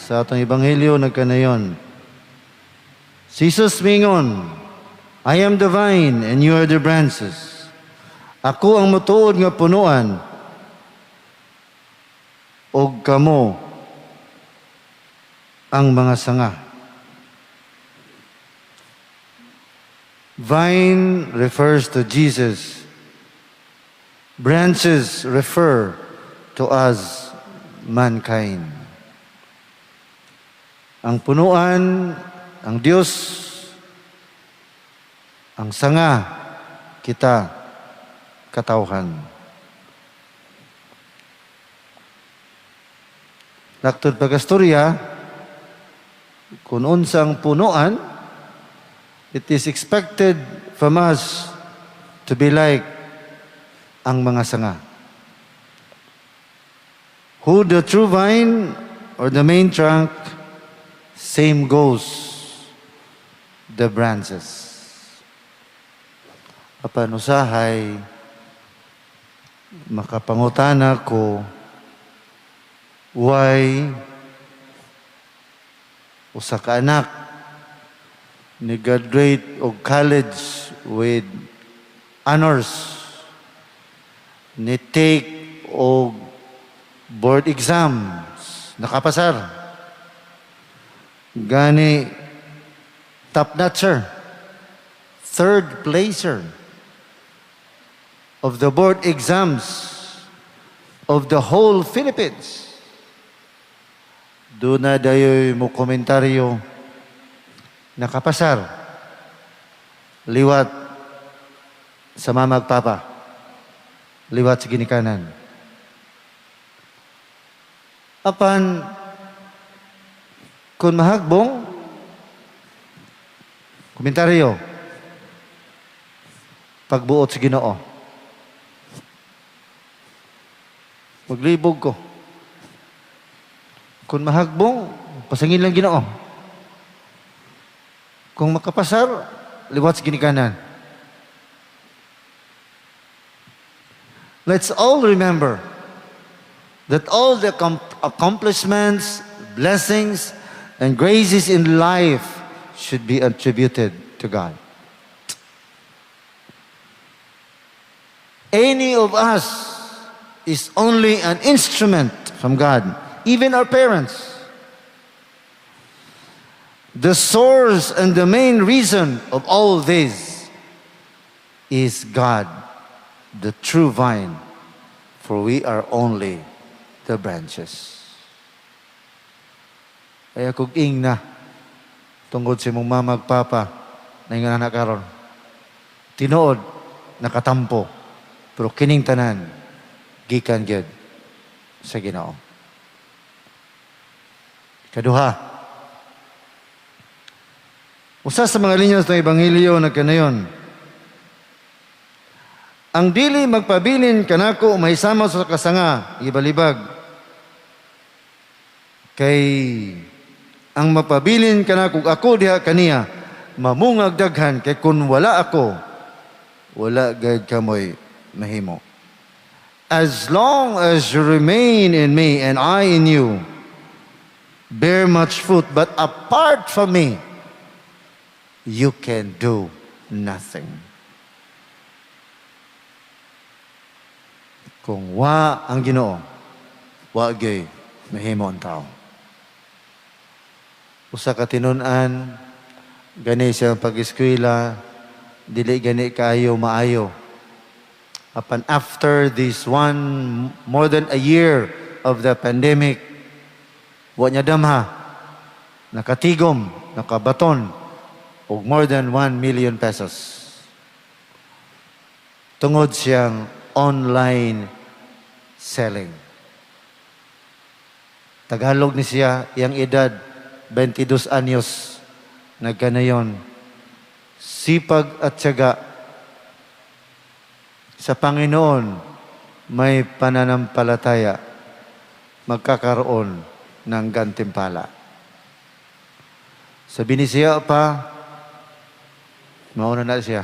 sa atong ebanghelyo nagkanayon. Si Jesus mingon, "I am the vine and you are the branches." Ako ang mutuod nga punuan og kamo ang mga sanga. Vine refers to Jesus. Branches refer to us, mankind. Ang punuan, ang Diyos, ang sanga, kita, katawhan. Laktod pag-astorya, kung unsang punuan, it is expected from us to be like ang mga sanga. Who the true vine or the main trunk, same goes the branches. Apan usahay, makapangutana ko, why usa ka anak ni graduate og college with honors, ni take og board exams, nakapasar gani, top notcher, third placer of the board exams of the whole Philippines? Duna dayoy mo komentaryo, nakapasar liwat sa mama ug papa, liwat sa ginikanan. Apan kung mahagbong, komentaryo, pagbuot sa Ginoo. Maglibog ko. Kung mahagbong, pasangin lang Ginoo. Kung makapasar, liwat sa ginikanan. Let's all remember that all the accomplishments, blessings, and graces in life should be attributed to God. Any of us is only an instrument from God, even our parents. The source and the main reason of all this is God, the true vine, for we are only the branches. Kaya kung ing na, tungod sa imong mama ug papa, na ingon na karon, tinuod, nakatampo, pero kining tanan, gikan gyud sa Ginoo. Kaduha, usa sa mga linyas ng Ebanghelyo nagkanayon, ang dili magpabilin kanako mahisama sa kasanga, ibalibag. Kay ang mapabilin kanako ako diha kaniya, mamungag daghan, kay kun wala ako, wala gayud kamoy mahimo. As long as you remain in me and I in you, bear much fruit, but apart from me, you can do nothing. Kung wa ang Ginoo, wa gyud mahimo ang tao. Usa ka tinun-an, gani siyang pag-eskwela, dili gani kaayo maayo. Apan after this one, more than a year of the pandemic, wa niya damha, nakatigom, nakabaton, og more than 1 million pesos. Tungod siyang online selling. Tagalog ni siya, iyang edad, 22 anyos, nagkanayon. Sipag at tiyaga sa Panginoon, may pananampalataya, magkakaroon ng gantimpala. Sa Binisiya pa, mauna na siya.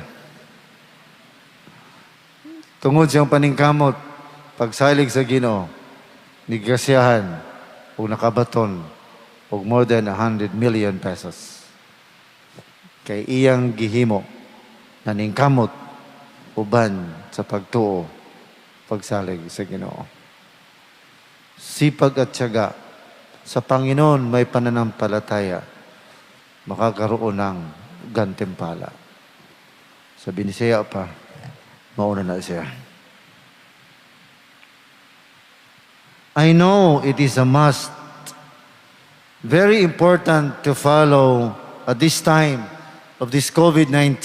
Tungod siyang paningkamot, pagsalig sa Ginoo, nigrasyahan o nakabaton og more than 100 million pesos. Kay iyang gihimo, naningkamot uban sa pagtuo, pagsalig sa Ginoo. Sipag at tiyaga sa Panginoon, may pananampalataya, makakaroon ng gantimpala. Sa Binisaya pa, mauna na siya. I know it is a must, very important to follow at this time of this COVID-19,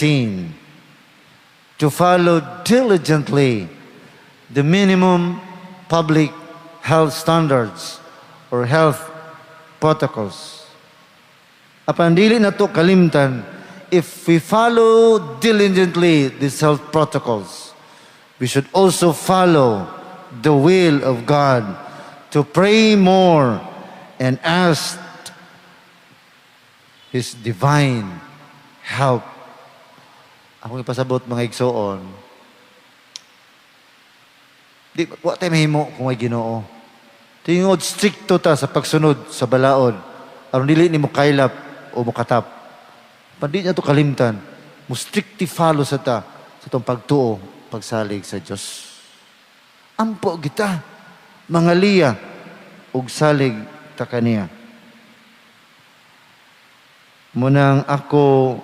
to follow diligently the minimum public health standards or health protocols. Apan dili na to kalimtan, if we follow diligently these health protocols, we should also follow the will of God to pray more and ask His divine help. Akong ipasabot, mga igsoon, di, wa tayo mahimo kung may Ginoo. Tingod strikto ta sa pagsunod sa balaod, aron dili ni mo kaylap o mokatap. Pandi niya to kalimtan, mo strictly follow sa ta sa tong pagtuo, pagsalig sa Dios. Ampo kita, mga liya, ug salig ta kaniya. Munang ako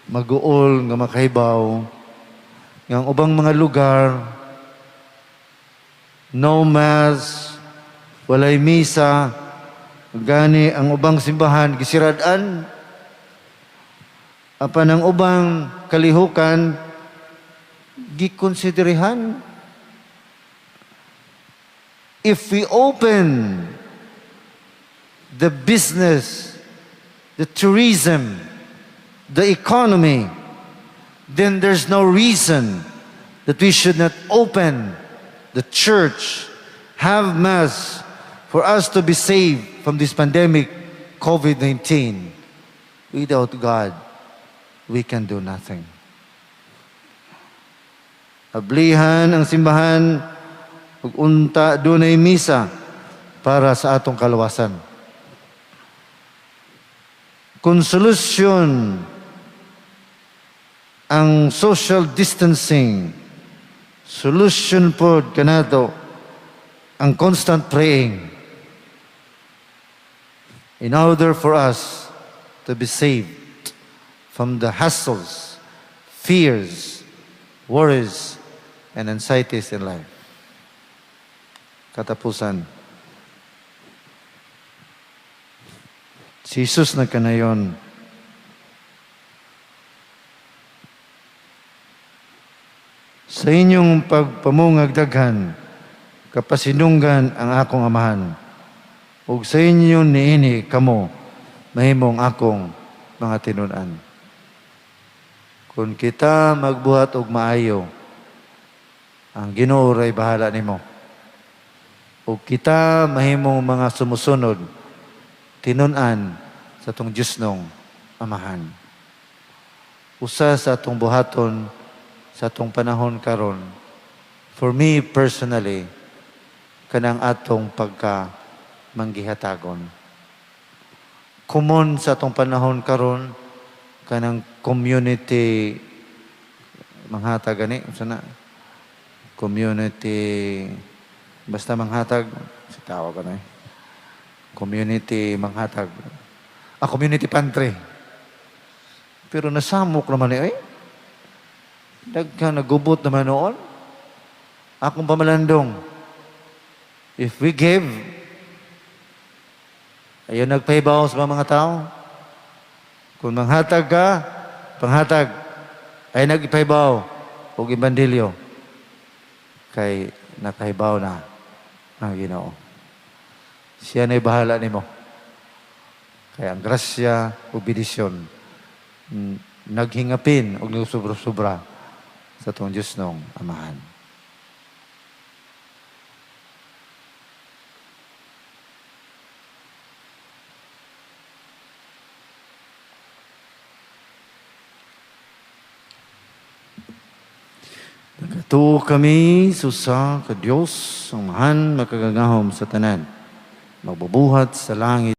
maguol nga makahibaw nga ang ubang mga lugar, no mass, walay misa, gani ang ubang simbahan gisirad-an, apan ang ubang kalihukan gikonsiderihan. If we open the business, the tourism, the economy, then there's no reason that we should not open the church, have mass for us to be saved from this pandemic, COVID-19. Without God, we can do nothing. Ablihan ang simbahan, ug unta dunay misa para sa atong kaluwasan. Kung solusyon ang social distancing, solution pod kanato ang constant praying in order for us to be saved from the hassles, fears, worries, and anxieties in life. Katapusan, si Jesus nagkanayon, "Sa inyong pagpamungag daghan, kapasinunggan ang akong amahan. Ug sa inyo niini kamo mahimong akong mga tinun-an." Kung kita magbuhat og maayo, ang Ginoo ray bahala nimo. Ug kita mahimong mga sumusunod, tinun-an sa atong Diyosnong Amahan. Usa sa atong buhaton sa atong panahon karon, for me personally, kanang atong pagka manggihatagon. Common sa atong panahon karon kanang community manghatag gani, unsa na? Community basta manghatag sa tawag ano eh. Community manghatag. Ah, community pantry. Pero nasamok naman eh. Ay. Daghan nagubot naman noon. Akong pamalandong, if we give, ayaw nagpahibaw sa mga tao. Kung manghatag ka, panghatag, ay nagpahibaw og ebanghelyo. Kay nakahibaw na ang Ginoo. Siya na'y bahala nimo. Kaya ang grasya ug bendisyon naghingapin og sobra-sobra sa atong Diyos nong Amahan. Nagatuo kami sa usa ka Dios, Amahan makagagahom sa tanan, magbubuhat sa langit